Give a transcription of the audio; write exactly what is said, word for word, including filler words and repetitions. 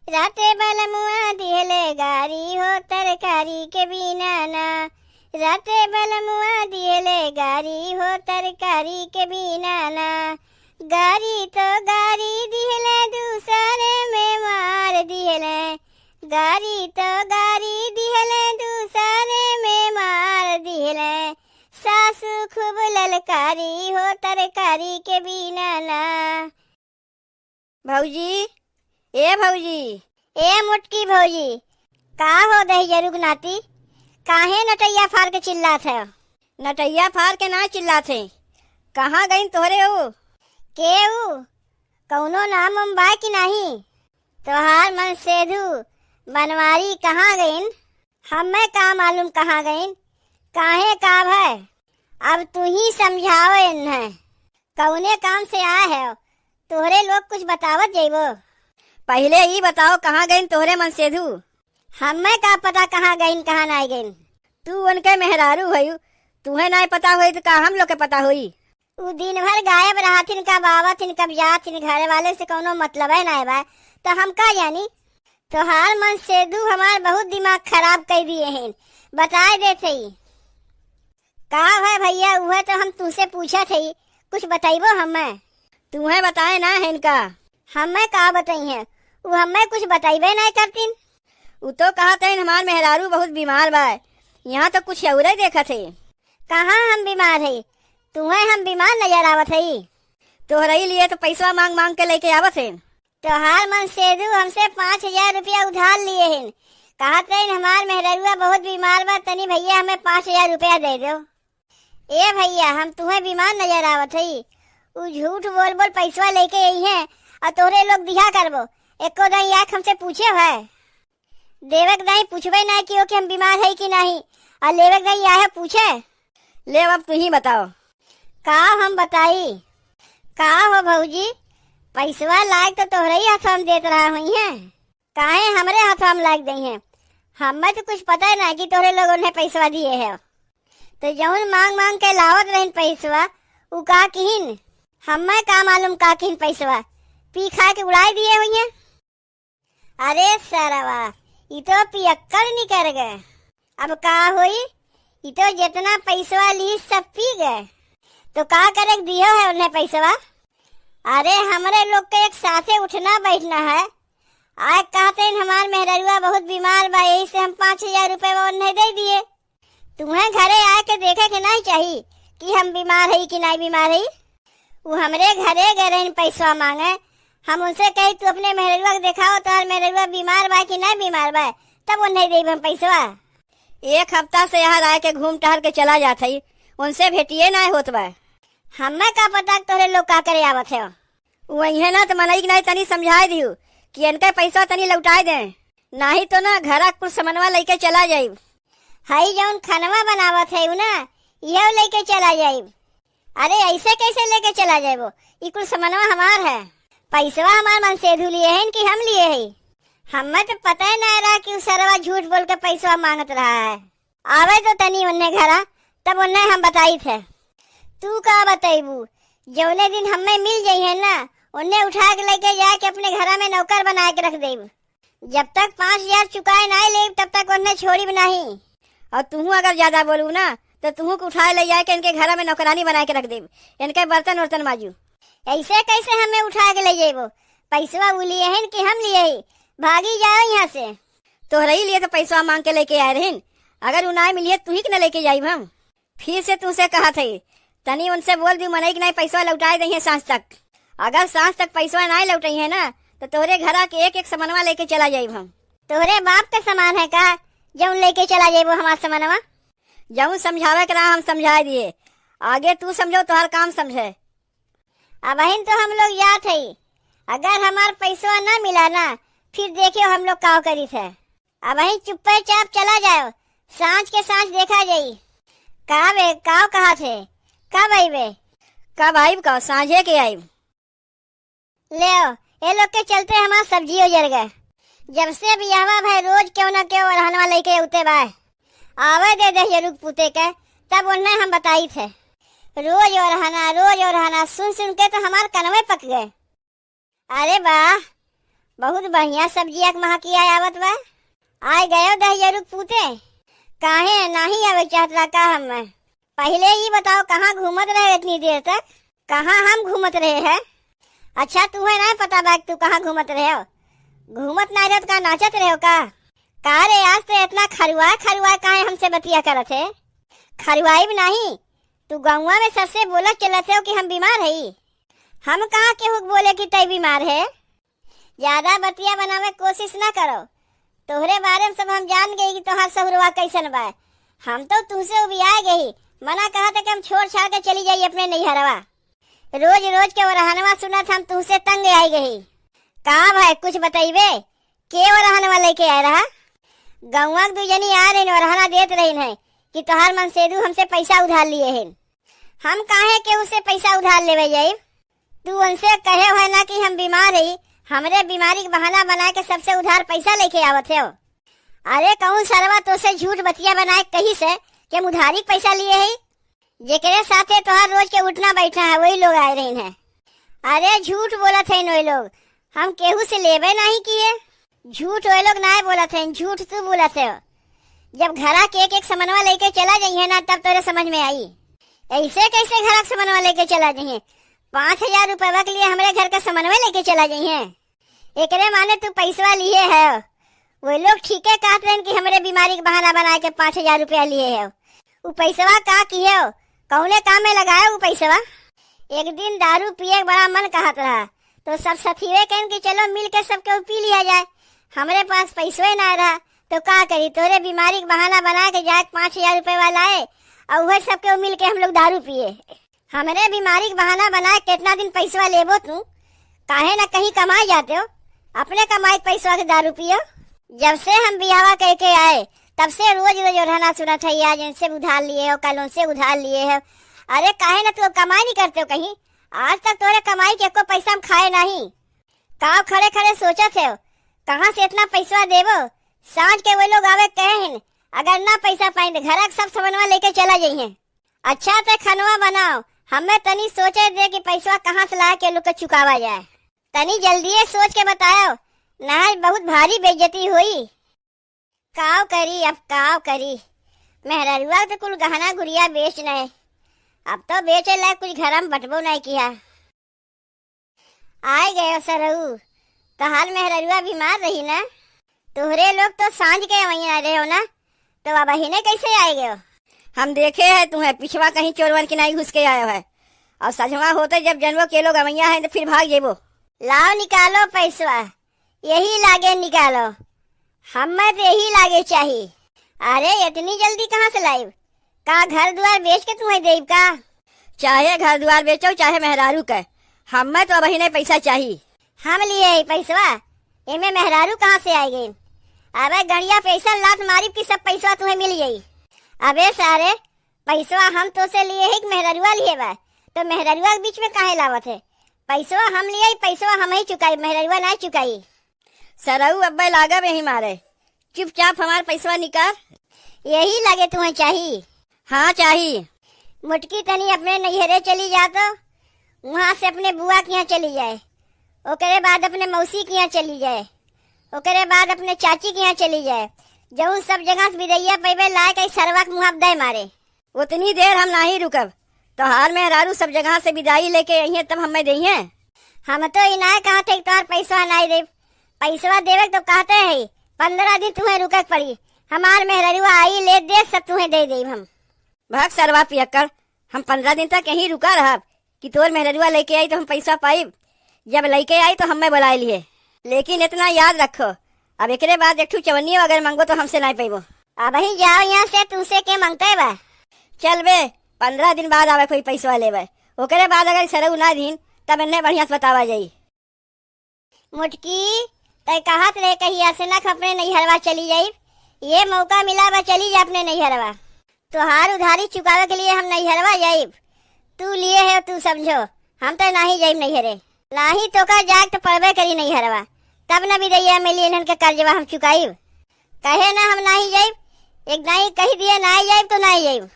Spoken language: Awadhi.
राते बलमुआ दिहले गारी हो तरकारी के बिना ना। राते बलमुआ दिहले गारी हो तरकारी के बिना ना। गारी तो गारी दिहले दूसरे में मार दिहले। गारी तो गारी दिहले दूसरे में मार दिहले। सासू खूब ललकारी हो तरकारी के बिना ना। भौजी, ए भौजी। ए मोटकी भौजी, का हो दहिजरू के नाती, काहे नटैया फार के चिल्लात है? नटैया फार के ना चिल्लात है, कहाँ गइन तोहरे ऊ? के ऊ? कौनो नाम उम बा कि नाही? तोहार मन सेधू बनवारी कहाँ गइन? हमें का मालूम कहाँ गइन, काहे का भय? अब तू ही समझाओ इन्हें, कौने काम से आए हो? तोहरे लोग कुछ बतावत जइबो। पहिले ई बताओ, कहाँ गइन तोहरे मन सेधू? हमें का पता कहाँ गइन, कहाँ नाई गइन। तू उनके मेहरारू हयू, तुहें नाई पता होई त का हम लोग के पता होई? उ दिन भर गायब रहथिन, कब आवथिन, कब जाथिन, घरे वाले से कौनो मतलबे नाई बा, त हम का जानी? तोहार मन सेधू हमार बहुत दिमाग खराब कइ दिए हैं, बताए देत हई। का है भैया, उहे तो हम तुमसे पूछत हई, कुछ बतइबो हमें? तुहें बताए ना है इनका। हमें का बताई हैं, उ हमें कुछ बतइबे नाई करतीन। उ तो कहत हैं हमार मेहरारू बहुत बीमार बा, यहाँ तो कुछ औरे देखत है। कहाँ हम बीमार हई, तुहें हम बीमार नजर आवत हई? तोहरई लिए तो पैसवा मांग मांग के लेके आवत हैं। तोहार मन सेधू हमसे पाँच हजार रुपया उधार लिए हिन। कहत रहिन, "हमार मेहररुआ बहुत बीमार बा, तनी भैया हमें पाँच हजार रुपया दे दो।" ए भैया, हम तुहें बीमार नजर आवत हई। उ झूठ बोल बोल पैसवा लेके आई हैं और तोहरे लोग दिहा करबो। एको दाई आके हमसे पूछे है। देवे के दाई पूछबे ना कियो कि हम बीमार हई कि नाही, और लेवे के दाई आहे पूछे। ले अब तू ही बताओ। का हम बताई? का हो भौजी, पैसवा लाग तो तोहरे ही हाथवा में देत रहा हुई है, काहे हमरे हाथवा में लाग दई है? हमें तो कुछ पता ही ना कि तोहरे लोग उन्हें पैसवा दिए है। तो जौन मांग मांग के लावत रहिन पैसवा, उ का किहिन? हमें का मालूम का किहिन पैसवा, पी खा के उड़ाई दिए हुई है। अरे सरवा, ई तो पियक्कड़ निकर गए। अब का होई? ई तो जितना पैसवा ली सब पी गए। तो का करे के दियो है उन्हें पैसवा? अरे हमरे लोग के एक साथे उठना बैठना है। आए कहते हैं हमार मेहररुआ बहुत बीमार बा, यही से हम पाँच हजार रुपये उन्हें दे दिए। तुम्हें घरे आए के देखे के नहीं चाही कि हम बीमार हई कि नहीं बीमार हई। उ हमरे घरे गए रहन पैसवा मांगे, हम उनसे कही, "तू अपने मेहररुआ के देखाओ, तोहर मेहररुआ बीमार बा कि नहीं बीमार बा, तब उन्हें देब हम पैसवा।" एक हफ्ता से यहाँ रह के घूम टहर के चला जात हई, उनसे भेटिए नहीं होत बा। हमें का पता तोहरे लोग का करे आवत है। उ अइहें ना त मनई के नाई तनी समझाए दिहु कि इनके पैसा तनी लौटाए दें, नाही तो ना घरा कुल समनवा लइके चला जाइब। हई जौन खनवा बनावत है उ ना, इहो लइके चला जाइब। अरे ऐसे कैसे लेके चला जाइबो? ई कुल समनवा हमार है। पैसवा हमार मनसेधु लिए हैं कि हम लिए है? हमें तो पता ही ना रहा कि उ सरवा झूठ बोल के पैसवा मांगत रहा है। आवे तो तनी उन्ने घरा, तब उन्ने हम बताई थे। तू का बतैबू? जौने दिन हमें मिल जइहे ना, उन्ने उठा के लेके जाके अपने घरा में नौकर बना के रख देब। जब तक पाँच हजार चुकाए नाई लेब, तब तक उन्ने छोड़िब नहीं। और तुहू अगर ज्यादा बोलू ना, तो तुहू के उठाए ले जाके इनके घरा में नौकरानी बना के रख देब। इनके बर्तन उर्तन माजू। ऐसे कैसे हमें उठा के ले जेबो? पैसवा उ लिए हैं कि हम लिए ही? भागी जाओ यहाँ से। तोहरे ही लिए तो पैसवा मांग के लेके आए रहिन। अगर उ नाई मिलिए, तुही के न लेके जाइब हम। फिर से तुमसे कहा थे, तनी उनसे बोल दी मनई के नाई पैसवा लौटाए दइहे सांझ तक। अगर सांझ तक पैसवा नाई लौटइहे ना, तो तोहरे घरा के एक एक समनवा लेके चला जाइब हम। तोहरे बाप का सामान है का, जौन लेके चला जाइबो हमार समनवा? जौन समझावे के रहा हम समझाए दिए, आगे तू समझो, तोहर काम समझे। अबहिन तो हम लोग जात हई, अगर हमार पैसवा ना मिला ना, फिर देखियो हम लोग का करी थे। अबहिन चुप्पे चाप चला जाओ, सांझ के सांझ देखा जाई। का बे, का कहा थे? कब अइबे? कब आइब का? सांझे के आइब। लेओ, ए लोग के चलते हमार सब्जियो जर गए। जब से बियाहवा भए, रोज केहू ना केहू ओरहनवा लेके उते बाए। आवे दे दहिजरू के पूते के, तब उन्हें हम बताई थे। रोज ओरहना, रोज ओरहना, सुन सुन के तो हमार कनवे पक गए। अरे वाह, बहुत बढ़िया सब्जिया के महकिया आवत बा। आइ गयो दहियरुक पूते, काहे नाही आवे चाहत रहा का हम? पहिले ई बताओ, कहाँ घूमत रहे इतनी देर तक? कहाँ हम घूमत रहे हैं? अच्छा, तुहे ना पता बा कि तू कहाँ घूमत रहे हो? घूमत ना रहे तो का नाचत रहे हो का? का रे, आज तो इतना खरुआ खरुआ काहे हमसे बतिया करत है? खरुआइब नाही, तू गौवा में सबसे बोलत चलत हो कि हम बीमार हई। हम कहाँ केहू के बोले कि तै बीमार है? ज्यादा बतिया बनावे के कोशिश ना करो। तोहरे बारे में सब हम जान गई कि तोहार सहुरवा कैसन बा। हम तो तुमसे उबिया गई, मना कहा था कि हम छोड़ छाड़ के चली जाई अपने नैहरवा। रोज रोज के ओरहनवा सुनत हम तुमसे तंग आई गई। का भाई, कुछ बतइबे? के ओरहनवा लेके आए रहा? गौवा के दू जनी आ रही, ओरहना देत रही है कि तोहार मनसेदू हमसे पैसा उधार लिए हैं। हम काहे केहू से पैसा उधार लेवे जाइब? तू उनसे कहे है ना कि हम बीमार हई, हमरे बीमारी के बहाना बना के सबसे उधार पैसा लेके आवत हो। अरे कौन सरवा तोसे झूठ बतिया बनाए कही से कि हम उधारी के पैसा लिए हई? जेकरे साथे तोहार रोज के उठना बैठना है, वही लोग आए रही हैं। अरे झूठ बोलत हैं वही लोग, हम केहू से लेबे नहीं किए। झूठ वही लोग नाय बोलत हैं, झूठ तू बोलत है। जब घरा के एक एक समनवा लेके चला जाइए ना, तब तोरे समझ में आई। ऐसे कैसे घरा के समनवा लेके चला जाइए? पाँच हजार रुपया के लिए हमरे घर का समनवा लेके चला जाइए। एकरे माने तू पैसवा लिए है। वो लोग ठीके कहत रहन कि हमरे बीमारी के बहाना बना के पाँच हजार रुपया लिए है। उ पैसवा का किहे हो? कौने काम में लगाए उ पैसवा? एक दिन दारू पिए के बड़ा मन कहत रहा, तो सब सथीवे कहन कि चलो मिल के सब केहू पी लिया जाए। हमरे पास पैसवे ना रहा, तो का करी? तोरे बीमारी के बहाना बना के जाए पाँच हजार रुपये वाला आए, और वह सब केहू मिल के हम लोग दारू पिए। हमरे बीमारी के बहाना बना के कितना दिन पैसवा लेबो तू? काहे ना कहीं कमाए जाते हो, अपने कमाई के पैसवा के दारू पियो। जब से हम बियाहवा कह के आए, तब से रोज रोज ओढ़ना सुनत है, आज इनसे उधार लिए हो, कल उनसे उधार लिए हो। अरे काहे ना तू अब कमाई नहीं करते हो कहीं? आज तक तोरे कमाई के एको पैसा हम खाए नहीं। काव खड़े खड़े सोचत है, कहाँ से इतना पैसवा देबो? सांझ के वो लोग आवे कहे हैं, अगर ना पैसा पाइन तो घर के सब सामानवा लेके चला जाइए। अच्छा ते खनवा बनाओ, हमें तनी सोचे दे कि पैसवा कहाँ से ला के लोग के चुकावा जाए। तनी जल्दिए सोच के बताओ, नहीं बहुत भारी बेइज्जती हुई। काव करी, अब काव करी? मेहररुआ तो कुल गहना गुरिया बेच नए, अब तो बेचे लायक कुछ घर में बटबो नहीं किया। आए गए सरऊ, तोहार मेहररुआ बीमार रही ना? तोहरे लोग तो सांझ के अवैया रहे हो ना, तो अब अहिने कैसे आए गए हो? हम देखे है तुम्हें, पिछवा कहीं चोरवन के नहीं घुस के आयो है, और सजवा होते जब जनवो के लोग अवैया है तो फिर भाग जेबो। लाओ निकालो पैसवा, यही लागे निकालो, हमें तो यही लागे चाही। अरे इतनी जल्दी कहाँ से लाइब? का घर दुआर बेच के तुम्हें देब का? चाहे घर दुआर बेचो चाहे मेहरारू के, हमें तो अबहिने पैसा चाही। हम लिए ही पैसवा, एमे मेहरारू कहाँ से आए गए? अबे गड़िया पे ऐसा लात मारिब कि सब पैसवा तुम्हें मिल जाई। अबे सारे, पैसवा हम तो से लिए ही कि मेहररुआ लिए बा, तो मेहररुआ के बीच में काहे लावत है? पैसवा हम लिए ही, पैसवा हम ही चुकाई, मेहररुआ ना चुकाई। सरऊ अब्बे लागब यही मारे, चुपचाप हमार पैसवा निकाल। यही लागे तुम्हें चाही? हाँ चाही। मोटकी तनी अपने नैहरे चली जा तो, वहाँ से अपने बुआ के यहाँ चली जाए, ओकरे बाद अपने मौसी के यहाँ चली जाए, ओकरे बाद अपने चाची के यहाँ चली जाए। जौन सब जगह से बिदैया पैबे लाए के सरवा के मुँह दे मारे। उतनी देर हम नाही रुकब, तोहार मेहरारू सब जगह से बिदाई लेके अइहें तब हमें देइहें। हम तो ई नाय कहत है कि तोहार पैसवा नाय देब, पैसवा देवे के तो कहते है, पन्द्रह दिन तुहें रुके के पड़ी, हमार मेहररुआ आई ले दे सब तुहें दे देब हम। भाग सरवा पियक्कड़, हम पन्द्रह दिन तक यहीं रुका रहब कि तोर मेहररुआ लेके आई तो हम पैसा पाइब, जब लेके आई तो हमें बुलाए लिए। लेकिन इतना याद रखो, अब एकरे बाद एक ठू चवन्नियो अगर मांगो तो हमसे नाय पैबो। अबही जाओ यहाँ से, तुमसे के मांगते बा? चल बे, पन्द्रह दिन बाद आवे कोई पैसवा लेवे, ओकरे बाद अगर सरऊ ना दीन तब इन्हें बढ़िया से बतावा जाई। मोटकी, तय कहत रहे कहिया से ना अपने नैहरवा चली जाइब, ये मौका मिला बा, चली जा अपने नैहरवा। तोहार उधारी चुकावे के लिए हम नैहरवा जाइब, तू लिए है तू समझो, हम तो नाही जाइब नैहरे। नाही तो का जाए तो पड़बे करी नैहरवा, तब न बिदैया मिली इन्हन के कर्जवा हम चुकाइब। कहे ना हम नाही जाइब, एक दाई कही दिए नाही जाइब तो नाही जाइब।